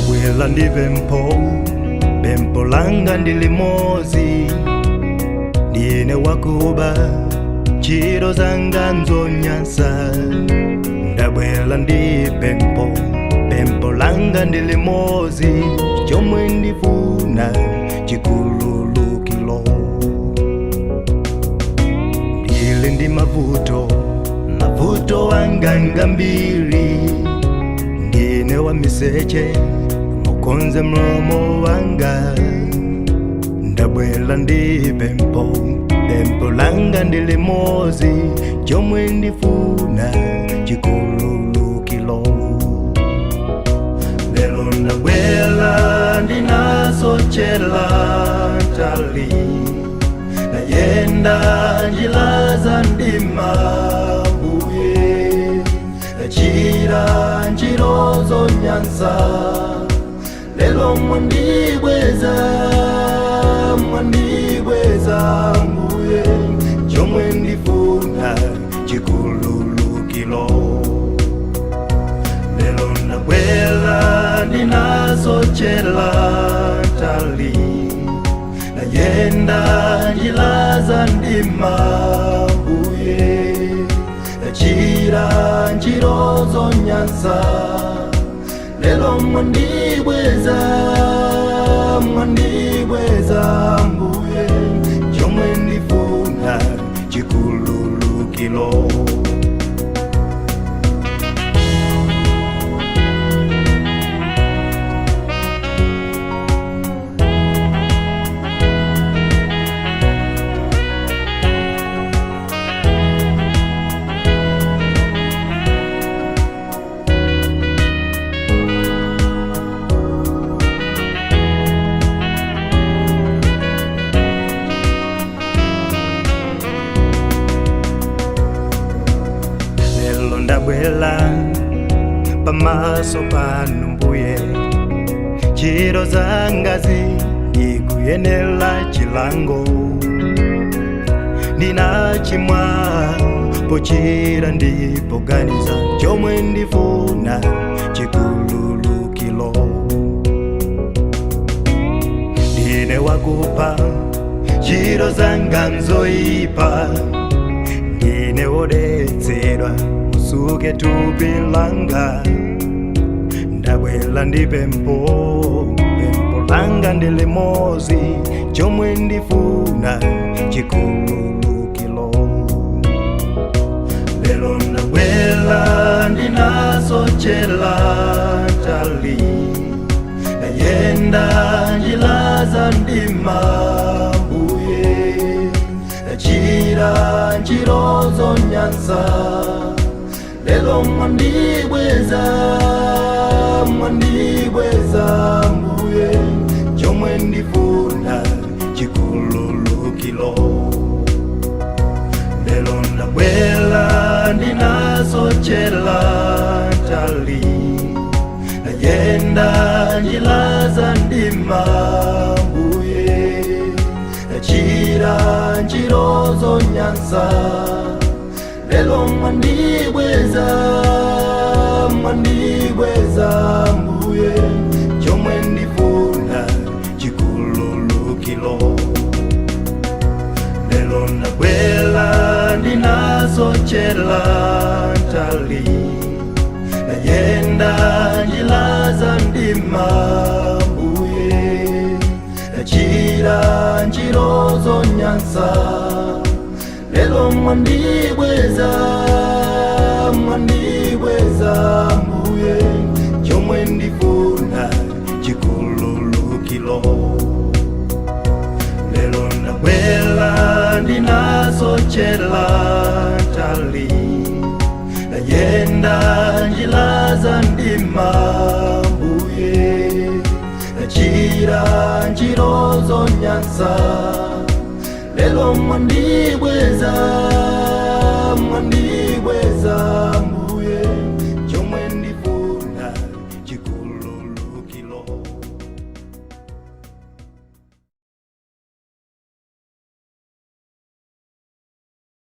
Ndabwela ndi pempho, pempho langa ndi limodzi. Ndine wakuba, ntchito zanga nzonyansa. Ndabwela ndi pempho, pempho langa ndi limodzi. Chomwe ndifuna chikhululukiro. Ndili ndi mavuto, mavuto anga ngambiri. Ndine wa miseche, mukonze mlomo wanga. Ndabwela ndi pempho, pempho langa ndi limodzi. Chomwe ndifuna chikhululukiro. Lero ndabwela ndinasochela tali, ndayenda njira za mdima mbuye, ndachita ntchito zonyansa. Lero mwandibweza, mwandibweza mbuye. Chomwe ndifuna chikhululukiro. Lero ndabwela ndinasochela tali, ndayenda njira za mdima mbuye, ndachita ntchito zonyansa. Lero mwandibweza, mwandibweza mbuye. Chomwe ndifuna chikhululukiro. Lero ndabwela pamaso panu mbuye, ntchito zangazi ndikuyenera chilango. Ndinachimwa pochita ndipoganiza. Chomwe ndifuna chikhululukiro. Ndine wakupha, ntchito zanga nzoyipa. Ndine wodetsedwa, musuke thupi langa. Ndabwela ndi pempho, pempho langa ndi limodzi. Chomwe ndifuna chikhululukiro. Lero ndabwela ndinasochela tali, ndayenda njira za mdima mbuye, ndachita ntchito zonyansa. Lero mwandibweza, mwandibweza mbuye. Chomwe ndifuna chikhululukiro. Lero ndabwela ndinasochela tali, ndayenda njira za mdima mbuye, ndachita ntchito zonyansa. Lero mwandibweza, mwandibweza mbuye. Chomwe ndifuna chikhululukiro. Lero ndabwela ndinasochela tali, ndayenda njira za mdima mbuye, ndachita ntchito zonyansa. Lero mwandibweza, mwandibweza mbuye. Chomwe ndifuna chikhululukiro. Lero ndabwela ndinasochela tali, ndayenda njira za mdima mbuye, ndachita ntchito zonyansa. Lero mwandibweza.